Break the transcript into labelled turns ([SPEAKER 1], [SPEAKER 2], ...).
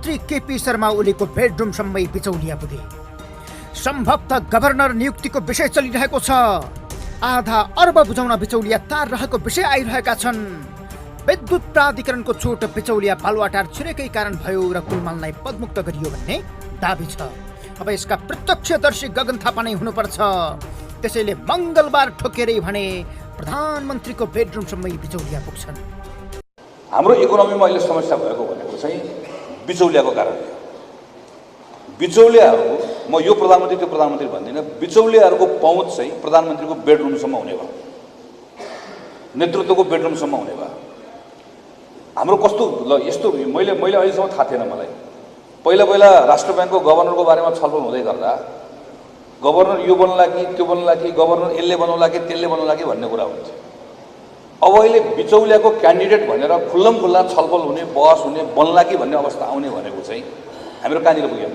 [SPEAKER 1] मन्त्री केपी शर्मा ओलीको बेडरुमसम्मै बिचौलिया पुगे। सम्भवतः गभर्नर नियुक्तिको विषय चलिरहेको छ। आधा अर्ब बुझाउन बिचौलिया तार रहेको विषय आइरहेका छन्। विद्युत प्राधिकरणको छुट बिचौलिया बालुवाटार छिरेकै कारण भयो र कुलमाललाई पदमुक्त गरियो भन्ने दाबी छ। अब यसका प्रत्यक्षदर्शी गगन थापा नै हुनुपर्छ। त्यसैले मंगलबार ठोकेरै भने प्रधानमन्त्रीको बेडरुमसम्मै बिचौलिया पुग्छन्।
[SPEAKER 2] हाम्रो इकोनोमीमा अहिले समस्या भएको भनेको चाहिँ बिचौलियाको कारण हो। बिचौलियाहरू, म यो प्रधानमन्त्री त्यो प्रधानमन्त्री भन्दिनँ, बिचौलियाहरूको पहुँच चाहिँ प्रधानमन्त्रीको बेडरुमसम्म हुने भयो, नेतृत्वको बेडरुमसम्म हुने भयो। हाम्रो कस्तो यस्तो मैले अहिलेसम्म थाहा थिएन मलाई। पहिला राष्ट्र ब्याङ्कको गभर्नरको बारेमा छलफल हुँदै गर्दा गभर्नर यो बन्ला कि त्यो बन्ला कि, गभर्नर यसले बनाउला कि त्यसले बनाउला कि भन्ने कुरा हुन्थ्यो। अब अहिले बिचौलियाको क्यान्डिडेट भनेर खुल्लम खुल्ला छलफल हुने, बहस हुने, बन्ला कि भन्ने अवस्था आउने भनेको चाहिँ हाम्रो कहाँनिर पुग्यो।